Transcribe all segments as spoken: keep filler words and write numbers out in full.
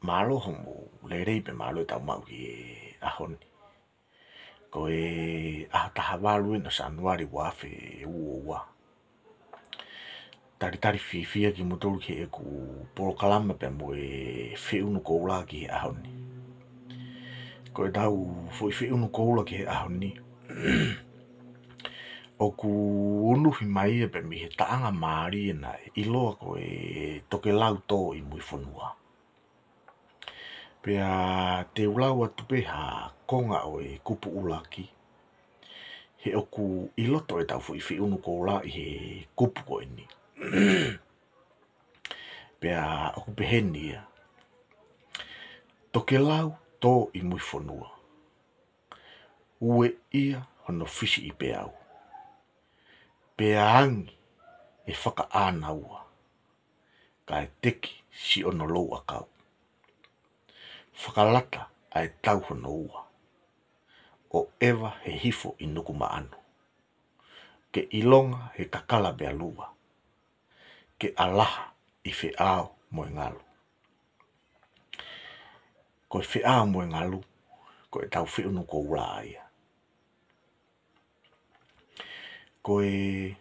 Mālō hoʻomou lelei pea mālō ʻetau maʻu ki he ʻaho ni. Ko e ʻaho taha valu eni ʻo Sānuali ua afe ua ua. Talitali fiefia kimoutolu ki heʻeku polokalama pea mo e feʻunu koula ki he ʻaho ni. Ko ʻetau foʻi feʻunu koula ki he ʻaho ni, ʻoku unuhi mai ia pea mei he taʻanga mālie naʻe ʻiloa ko e Tokelau Tō ʻi Muifonua. Pea te u lau atu pē ha konga ʻo e kupu ʻuluaki, he ʻoku ʻi loto ʻetau foʻi feʻunu koula ʻi he kupu ko eni. Pea ʻoku peheni ia: Tokelau tō ʻi Muifonua, ueʻia hono fisi ʻi peau, pea angi e fakaʻānaua, kae teki siʻono louʻakau. Fakalata ʻa e tau hono ua, ʻo ʻeva he hifo ʻi Nukumaʻanu, ke ʻilonga he kakala pea lua, ke ʻalaha ʻi Feʻao mo e Ngalu. Ko e Feʻao mo e Ngalu, ko ʻetau feʻunu koula ia. Ko e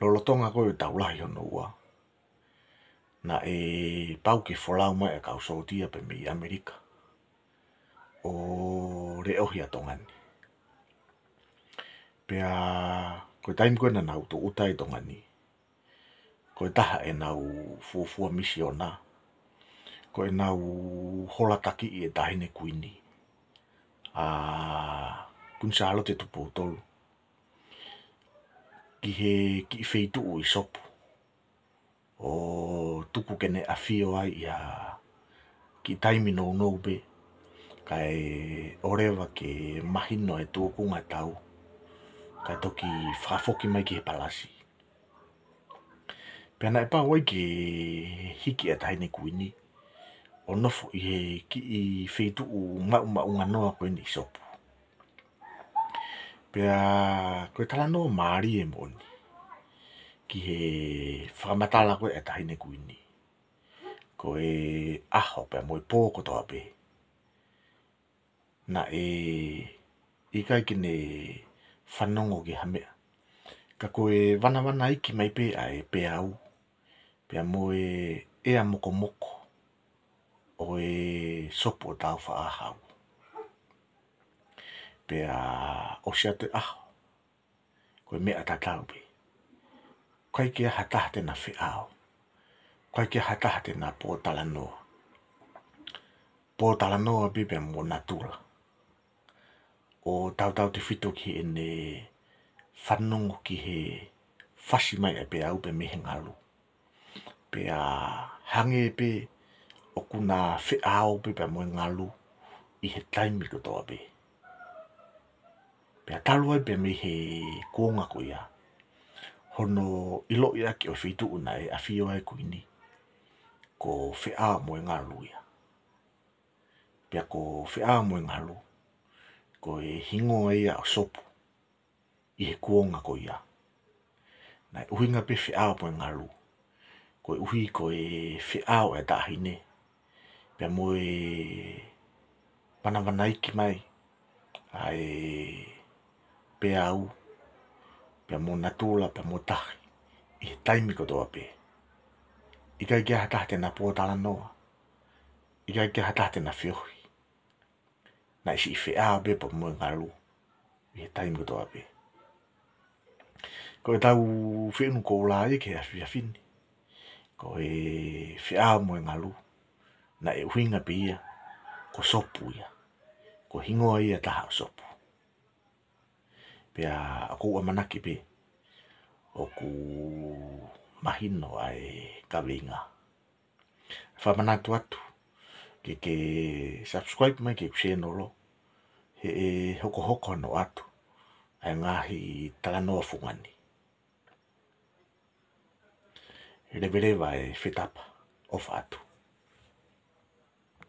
lolotonga ko ē ʻo e Tau Lahi hono Ua, naʻe pau ke folau mai ʻa e kau sōtia pē mei ʻAmelika ʻo leʻohi ʻa Tonga ni. Pea ko e taimi ko ē naʻa nau tūʻuta ai ʻi Tonga ni, ko e taha ʻenau fuofua misiona, ko ʻenau hola takiʻi e Taʻahine Kuini, ʻa Kuini Sālote Tupou Tolu, ki he kiʻi feituʻu ʻi Sopu, ʻo tuku ke ne ʻafio ai ʻi ha kiʻi taimi nounou pē, kae ʻoleva ke mahino e tūkunga tau, kae toki fakafoki mai ki he palasi. Pea naʻe pau ai ke hiki ʻa e Taʻahine Kuini ʻo nofo ʻi he kiʻi feituʻu maʻumaʻunganoa ko eni ʻi Sopu. Pea ko e talanoa mālie moʻoni ki he fakamatala ko ē ʻa e Taʻahine Kuini, ko e ʻaho pea mo e pō kotoa pē, naʻe ʻikai ke ne fanongo ki ha meʻa, ka ko e vanavanaiki mai pē ʻa e peau pea mo e ʻea mokomoko ʻo e Sopu ʻo Tāufaʻāhau. Pea ʻosi atu e ʻaho, ko e meʻa tatau pē. ʻIkai ke ʻi ai ha taha te na feʻao. ʻIkai ke ʻi ai ha taha te na pōtalanoa. Pōtalanoa pē pea mo natula, ʻo tautautefito ki heʻene fanongo ki he fasi mai ʻa e peau pea mei he ngalu. Pea hangē pē ʻoku na feʻao pē pea mo e ngalu ʻi he taimi kotoa pē. Pea talu ai pē mei he kuonga ko ia hono ʻiloʻi ʻaki ʻo e feituʻu naʻe ʻafio ai e Kuini, ko Feʻao mo e Ngalu ia. Pea ko Feʻao mo e Ngalu, ko e hingoa ia ʻo Sopu ʻi he kuonga ko ia. Naʻe ʻuhinga pē Feʻao mo e Ngalu koeʻuhi ko e feʻao ʻa e Taʻahine, pea mo e vanavanaiki mai ʻa e peau, pea mo natula, pea mo tahi, ʻi he taimi kotoa pē. ʻIkai ke ʻi ai ha taha te na pōtalanoa. ʻIkai ke ʻi ai ha taha te na feohi. Naʻe siʻi feʻao pē pea mo e ngalu ʻi he taimi kotoa pē. Ko ʻetau feʻunu koula ia ki he efiafi ni, ko e Feʻao mo e Ngalu, naʻe ʻuhinga pē ia ko Sopu ia. Ko e hingoa ia ʻe taha ʻo Sopu. Pea ʻoku ou ʻamanaki pē ʻoku mahino ʻa e kaveinga. Fakamanatu atu ke ke subscribe mai ki heʻeku channel, he ʻe hokohoko hano ʻoatu ʻa e ngaahi talanoa fungani. Leveleva e fetapa, ʻofa atu.